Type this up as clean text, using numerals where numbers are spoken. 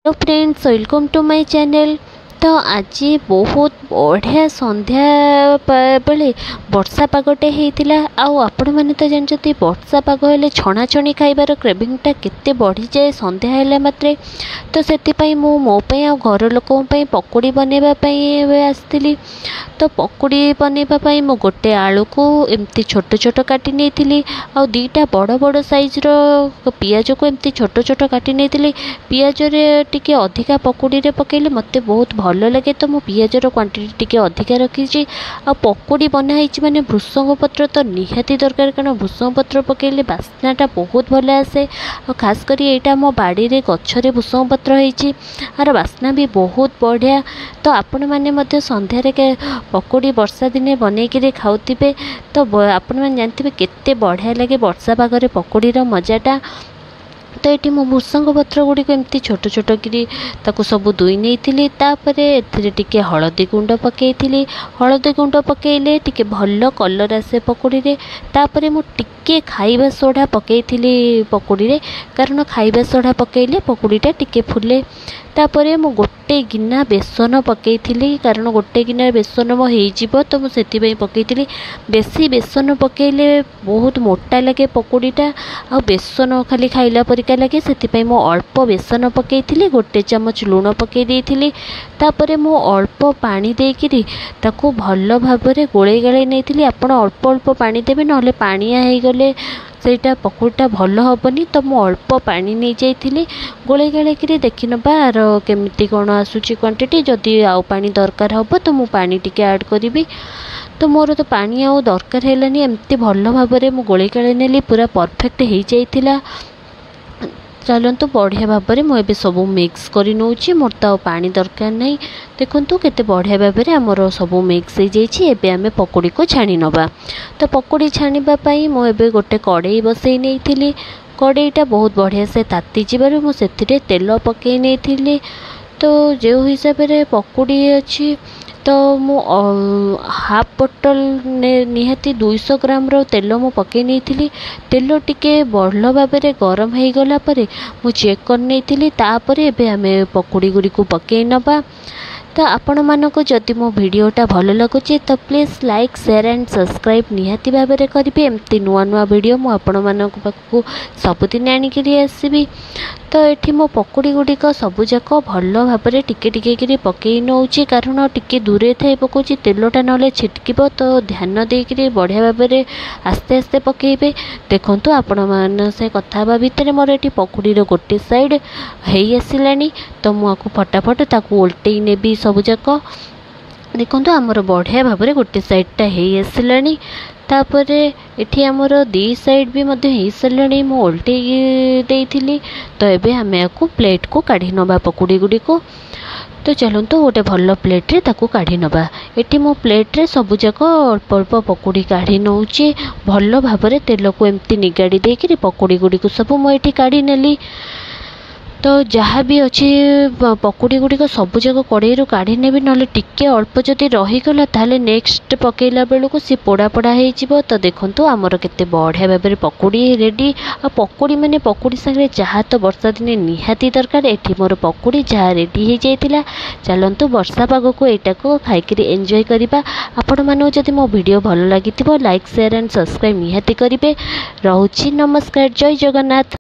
Hello friends, welcome to my channel. ତ ଆଜି ବହୁତ ବଢ଼ିଆ ସନ୍ଧ୍ୟା ବେଳେ ବର୍ଷା ପାଗଟେ ହେଇଥିଲା, ଆଉ ଆପଣମାନେ ତ ଜାଣିଛନ୍ତି ବର୍ଷା ପାଗ ହେଲେ ଛଣାଛଣି ଖାଇବାର କ୍ରେଭିଂଟା କେତେ ବଢ଼ିଯାଏ ସନ୍ଧ୍ୟା ହେଲା ମାତ୍ରେ। ତ ସେଥିପାଇଁ ମୁଁ ମୋ ପାଇଁ ଆଉ ଘର ଲୋକଙ୍କ ପାଇଁ ପକୁଡ଼ି ବନେଇବା ପାଇଁ ଏବେ ଆସିଥିଲି। ତ ପକୁଡ଼ି ବନେଇବା ପାଇଁ ମୁଁ ଗୋଟେ ଆଳୁକୁ ଏମିତି ଛୋଟ ଛୋଟ କାଟି ନେଇଥିଲି, ଆଉ ଦୁଇଟା ବଡ଼ ବଡ଼ ସାଇଜ୍ର ପିଆଜକୁ ଏମିତି ଛୋଟ ଛୋଟ କାଟି ନେଇଥିଲି। ପିଆଜରେ ଟିକେ ଅଧିକା ପକୁଡ଼ିରେ ପକାଇଲେ ମୋତେ ବହୁତ ଭଲ ଲାଗେ, ତ ମୁଁ ପିଆଜର କ୍ୱାଣ୍ଟିଟି ଟିକେ ଅଧିକା ରଖିଛି। ଆଉ ପକୁଡ଼ି ବନା ହେଇଛି ମାନେ ଭୃସଙ୍ଗ ପତ୍ର ତ ନିହାତି ଦରକାର, କାରଣ ଭୃସଙ୍ଗ ପତ୍ର ପକାଇଲେ ବାସ୍ନାଟା ବହୁତ ଭଲ ଆସେ। ଆଉ ଖାସ କରି ଏଇଟା ଆମ ବାଡ଼ିରେ ଗଛରେ ଭୃସଙ୍ଗ ପତ୍ର ହେଇଛି, ଆର ବାସ୍ନା ବି ବହୁତ ବଢ଼ିଆ। ତ ଆପଣମାନେ ମଧ୍ୟ ସନ୍ଧ୍ୟାରେ ପକୁଡ଼ି ବର୍ଷା ଦିନେ ବନେଇକିରି ଖାଉଥିବେ, ତ ଆପଣମାନେ ଜାଣିଥିବେ କେତେ ବଢ଼ିଆ ଲାଗେ ବର୍ଷା ପାଗରେ ପକୁଡ଼ିର ମଜାଟା। ତ ଏଠି ମୁଁ ଭୃସଙ୍ଗ ପତ୍ର ଗୁଡ଼ିକୁ ଏମିତି ଛୋଟ ଛୋଟ କିରି ତାକୁ ସବୁ ଧୋଇ ନେଇଥିଲି। ତାପରେ ଏଥିରେ ଟିକେ ହଳଦୀ ଗୁଣ୍ଡ ପକାଇଥିଲି। ହଳଦୀ ଗୁଣ୍ଡ ପକାଇଲେ ଟିକେ ଭଲ କଲର୍ ଆସେ ପକୁଡ଼ିରେ। ତାପରେ ମୁଁ ଟିକେ ଖାଇବା ସୋଢ଼ା ପକାଇଥିଲି ପକୁଡ଼ିରେ, କାରଣ ଖାଇବା ସୋଢ଼ା ପକାଇଲେ ପକୁଡ଼ିଟା ଟିକେ ଫୁଲେ। ତାପରେ ମୁଁ ଗୋଟେ ଗିନା ବେସନ ପକାଇଥିଲି, କାରଣ ଗୋଟେ ଗିନା ବେସନ ମୋ ହେଇଯିବ, ତ ମୁଁ ସେଥିପାଇଁ ପକାଇଥିଲି। ବେଶୀ ବେସନ ପକାଇଲେ ବହୁତ ମୋଟା ଲାଗେ ପକୁଡ଼ିଟା, ଆଉ ବେସନ ଖାଲି ଖାଇଲା ପରିକା ଲାଗେ, ସେଥିପାଇଁ ମୁଁ ଅଳ୍ପ ବେସନ ପକାଇଥିଲି। ଗୋଟେ ଚାମଚ ଲୁଣ ପକାଇ ଦେଇଥିଲି। ତାପରେ ମୁଁ ଅଳ୍ପ ପାଣି ଦେଇକିରି ତାକୁ ଭଲ ଭାବରେ ଗୋଳେଇ ଗାଳେଇ ନେଇଥିଲି। ଆପଣ ଅଳ୍ପ ଅଳ୍ପ ପାଣି ଦେବେ, ନହେଲେ ପାଣିଆ ହେଇଗଲେ ସେଇଟା ପକୁଡ଼ିଟା ଭଲ ହେବନି। ତ ମୁଁ ଅଳ୍ପ ପାଣି ନେଇଯାଇଥିଲି। ଗୋଳେଇ ଗାଳେଇକିରି ଦେଖିନେବା ଆର କେମିତି କ'ଣ ଆସୁଛି କ୍ୱାଣ୍ଟିଟି। ଯଦି ଆଉ ପାଣି ଦରକାର ହେବ ତ ମୁଁ ପାଣି ଟିକେ ଆଡ଼୍ କରିବି। ତ ମୋର ତ ପାଣି ଆଉ ଦରକାର ହେଲାନି, ଏମିତି ଭଲ ଭାବରେ ମୁଁ ଗୋଳେଇ ଗାଳେଇ ନେଲି, ପୁରା ପରଫେକ୍ଟ ହେଇଯାଇଥିଲା। ଚାଲନ୍ତୁ, ବଢ଼ିଆ ଭାବରେ ମୁଁ ଏବେ ସବୁ ମିକ୍ସ କରି ନେଉଛି। ମୋର ତ ଆଉ ପାଣି ଦରକାର ନାହିଁ। ଦେଖନ୍ତୁ କେତେ ବଢ଼ିଆ ଭାବରେ ଆମର ସବୁ ମିକ୍ସ ହେଇଯାଇଛି। ଏବେ ଆମେ ପକୁଡ଼ିକୁ ଛାଣି ନେବା। ତ ପକୁଡ଼ି ଛାଣିବା ପାଇଁ ମୁଁ ଏବେ ଗୋଟେ କଡ଼େଇ ବସେଇ ନେଇଥିଲି। କଡ଼େଇଟା ବହୁତ ବଢ଼ିଆ ସେ ତାତିଯିବାରୁ ମୁଁ ସେଥିରେ ତେଲ ପକାଇ ନେଇଥିଲି। ତ ଯେଉଁ ହିସାବରେ ପକୁଡ଼ି ଅଛି, ତ ମୁଁ ହାଫ୍ ବୋଟଲ ନିହାତି 200 ଗ୍ରାମର ତେଲ ମୁଁ ପକାଇ ନେଇଥିଲି। ତେଲ ଟିକେ ଭଲ ଭାବରେ ଗରମ ହେଇଗଲା ପରେ ମୁଁ ଚେକ୍ କରିନେଇଥିଲି। ତାପରେ ଏବେ ଆମେ ପକୁଡ଼ି ଗୁଡ଼ିକୁ ପକାଇ ନେବା। ତ ଆପଣମାନଙ୍କୁ ଯଦି ମୋ ଭିଡ଼ିଓଟା ଭଲ ଲାଗୁଛି, ତ please like, share and subscribe ନିହାତି ଭାବରେ କରିବେ। ଏମିତି ନୂଆ ନୂଆ ଭିଡ଼ିଓ ମୁଁ ଆପଣମାନଙ୍କ ପାଖକୁ ସବୁଦିନ ଆଣିକିରି ଆସିବି। ତ ଏଠି ମୋ ପକୁଡ଼ି ଗୁଡ଼ିକ ସବୁଯାକ ଭଲ ଭାବରେ ଟିକେ ଟିକେ କିରି ପକାଇ ନେଉଛି, କାରଣ ଟିକେ ଦୂରେ ଥାଇ ପକାଉଛି, ତେଲଟା ନହେଲେ ଛିଟକିବ। ତ ଧ୍ୟାନ ଦେଇକିରି ବଢ଼ିଆ ଭାବରେ ଆସ୍ତେ ଆସ୍ତେ ପକାଇବେ। ଦେଖନ୍ତୁ, ଆପଣମାନେ ସେ କଥା ହେବା ଭିତରେ ମୋର ଏଠି ପକୁଡ଼ିର ଗୋଟେ ସାଇଡ଼୍ ହେଇ ଆସିଲାଣି, ତ ମୁଁ ଆକୁ ଫଟାଫଟ ତାକୁ ଓଲଟେଇ ନେବି ସବୁଯାକ। ଦେଖନ୍ତୁ, ଆମର ବଢ଼ିଆ ଭାବରେ ଗୋଟେ ସାଇଡ଼୍ଟା ହେଇ ଆସିଲାଣି। ତାପରେ ଏଠି ଆମର ଦୁଇ ସାଇଡ଼୍ ବି ମଧ୍ୟ ହେଇସାରିଲାଣି, ମୁଁ ଓଲଟେଇ ଦେଇଥିଲି। ତ ଏବେ ଆମେ ୟାକୁ ପ୍ଲେଟ୍କୁ କାଢ଼ି ନେବା ପକୁଡ଼ି ଗୁଡ଼ିକୁ। ତ ଚାଲନ୍ତୁ, ଗୋଟେ ଭଲ ପ୍ଲେଟ୍ରେ ତାକୁ କାଢ଼ି ନେବା। ଏଠି ମୁଁ ପ୍ଲେଟ୍ରେ ସବୁଯାକ ଅଳ୍ପ ଅଳ୍ପ ପକୁଡ଼ି କାଢ଼ି ନେଉଛି। ଭଲ ଭାବରେ ତେଲକୁ ଏମିତି ନିଗାଡ଼ି ଦେଇକିରି ପକୁଡ଼ି ଗୁଡ଼ିକୁ ସବୁ ମୁଁ ଏଠି କାଢ଼ି ନେଲି। ତ ଯାହା ବି ଅଛି ପକୁଡ଼ି ଗୁଡ଼ିକ ସବୁଯାକ କଡ଼େଇରୁ କାଢ଼ି ନେବି, ନହେଲେ ଟିକେ ଅଳ୍ପ ଯଦି ରହିଗଲା ତାହେଲେ ନେକ୍ସଟ ପକାଇଲା ବେଳକୁ ସିଏ ପୋଡ଼ା ପୋଡ଼ା ହେଇଯିବ। ତ ଦେଖନ୍ତୁ, ଆମର କେତେ ବଢ଼ିଆ ଭାବରେ ପକୁଡ଼ି ରେଡ଼ି। ଆଉ ପକୁଡ଼ି ମାନେ ପକୁଡ଼ି ସାଙ୍ଗରେ ଚାହା ତ ବର୍ଷା ଦିନେ ନିହାତି ଦରକାର। ଏଠି ମୋର ପକୁଡ଼ି ଚାହା ରେଡ଼ି ହେଇଯାଇଥିଲା। ଚାଲନ୍ତୁ, ବର୍ଷା ପାଗକୁ ଏଇଟାକୁ ଖାଇକିରି ଏନ୍ଜୟ କରିବା। ଆପଣମାନଙ୍କୁ ଯଦି ମୋ ଭିଡ଼ିଓ ଭଲ ଲାଗିଥିବ, ଲାଇକ୍, ସେୟାର ଆଣ୍ଡ ସବସ୍କ୍ରାଇବ୍ ନିହାତି କରିବେ। ରହୁଛି, ନମସ୍କାର, ଜୟ ଜଗନ୍ନାଥ।